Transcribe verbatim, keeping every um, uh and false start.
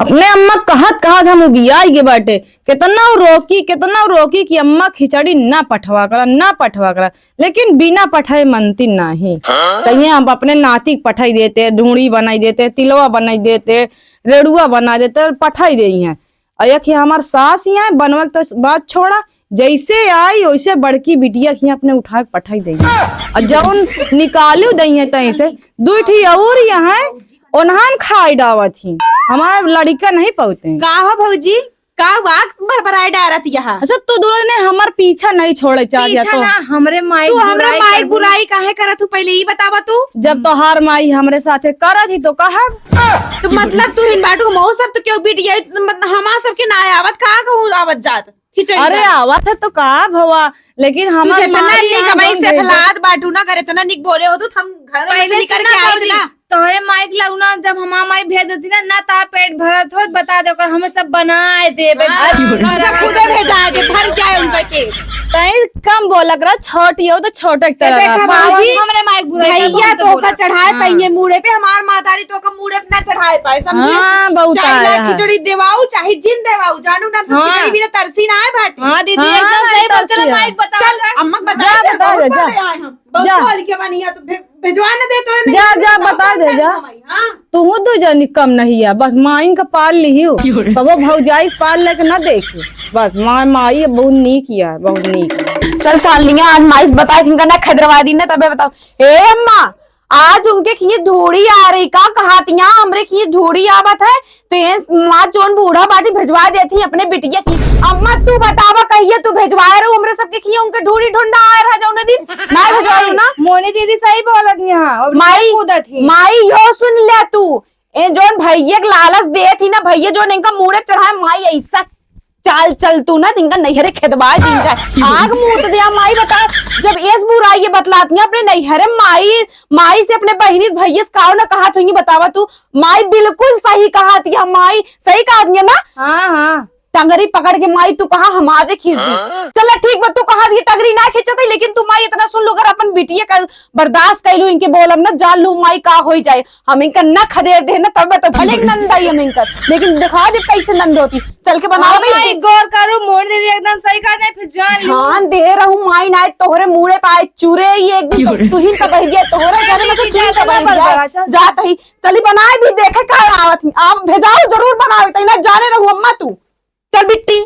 ने अम्मा कहत कहत हम उबियाई गे बाटे, केतना रोकी, केतना रोकी कि अम्मा खिचड़ी ना पठवा करा, ना पठवा करा, लेकिन बिना पठाए मनती नाही। कहिए हम अपने नाती के पठाई देते, ढूंढी बनाई देते, तिलवा बनाई देते, रेड़ुआ बना देते और पठाई देई हैं। और एक ही हमार सास ही है, बनवा के तो बात छोड़ा, जैसे आई वैसे बड़की बिटिया के अपने उठा के पठाई देई हैं। और जौन निकालू देई हैं तहीं से, दुई ठी और यहाँ ओनहन खाई डावत ही, हमार लड़िका नहीं पौते। का हो भौजी, का वाक भरभराए डारत यहाँ? अच्छा, तू दोनों ने हमार पीछा नहीं छोड़े चाह पीछा तो। ना, हमरे माई तू के हमरे बुराई माई के करबू। बुराई काहे करत हूँ, पहले ई बतावा तू। जब तोहार माई हमरे साथे करत ही तो कहब। तो मतलब तू हिन बाटू मऊ सब तो क्यों बिटिया, मतलब हमार सबके ना आवत, का कहूँ आवत जात खिचड़ी अरे का? आवत है तो का भवा, लेकिन तू हमार जितना माई निक यहाँ भाई जौन से भेजे फलाद बाटू ना करे, इतना निक बोले हो तू, हम घर में पहले से निकल सुना के आए भौजी, ना। तोहरे माई के लगना जब हमार माई भेज देती ना, ना ता पेट भरत हो, बता दे ओकर, हमें सब बनाए देबे। हाँ, हम सब खुदे भेजा दे, भर जाए उनका पेट। तई कम बोलक रहा, छोटी हो तो छोटे की ये तरह देख रहा। हमार बाबा जी, हमरे माई के बुराई कर, भैया बहुत तो बोला। का चढ़ाए हाँ। पाइए मूड़े पे, हमार महतारी तो का मूड़े पे ना चढ़ाए पाए, समझी? हाँ, बहुत चाहे आया लाख है। खिचड़ी देवाऊ, चाहे जिन देवाऊ, जानू नाम से हाँ। खिचड़ी बिना तरसी ना आए भाटी। हाँ दीदी, हाँ, एकदम नहीं सही बात, तरसी चलो है। माई के बता चल, दे। अम्मा के बता जा, दे, बता दे, बहुत जा। बड़े आए हम। बहुत जा। बोल के बनिया, तो भे-, भेजवा न दे तोरे जा, नहीं जा, हम बता दे, नहीं जा। हम आई, हाँ। तू दू जनी कम नहीं है, बस माइन का पाल लिहियो, क्यों रे? कबो भौजाई के पाल लेके ना देखियो। बस माई, माई बहुत नीक है, बहुत नीक। चल सालनिया, आज माई से बता के इनका ना खदरवा दी ना, तबे बताओ। ए अम्मा, आज उनके खींच ढूढ़ी आ रही का, कहातिया हमरे खींच ढूढ़ी आवत है, ते माँ जोन बूढ़ा बाटी भेजवा देती अपने बिटिया की। अम्मा तू बतावा, कहिए तू भेजवाए रहू हमरे सबके खींच उनके ढूढ़ी ढूंढा आए रहा जौने दिन, ना भेजवाए ना। मोनी दीदी सही बोलत ही, हाँ, और माई, कूदत ही। माई यो सुन ले तू, ए जोन भैया के लालच देत ही ना, भैया जोन इनका मूड़े चढ़ाए, माई ऐसा चाल चल तू ना, तिनका नैहरे खेदवा दिन जाए। आग मूत दिया माई, बता, जब एस बुराई ये बतलात नहीं अपने नैहरे माई, माई से अपने बहिनी से भैया से काहो ना कहा थी, बतावा तू। माई बिल्कुल सही कहा थी, हम माई सही कहा थी ना। हाँ, हाँ। टंगरी पकड़ के माई तू कहा हम आजे खींच दी। हाँ। चला ठीक बा, तू कहा थी टंगरी ना खींचत है, लेकिन तू माई इतना सुन लो, अगर अपन बिटिया का बर्दाश्त कर लू, इनके बोलब ना, जान लू माई का होई जाए। हम इनका न खदेड़ दे ना, तब तो भले नंद आई हम इनका, लेकिन दिखा दे कैसे नंद होती। चल के बनाओ हाँ, नहीं। माई गौर करू, मोर दीदी एकदम सही कहा नहीं, फिर जान लू। ध्यान दे रहू माई, ना तोहरे मूड़े पे आए चूरे, ये एक दिन तो तुहिन का बहिरिया तोहरे घर में से दीदी, तुहिन का ज्यादा ना बहिरिया बड़बड़ा, चल। जात ही। चली बनाए दी, देखे का आवत ही। आप भेजाओ जरूर बनावे, तई ना जाने रहू अम्मा तू। चल बिट्टी।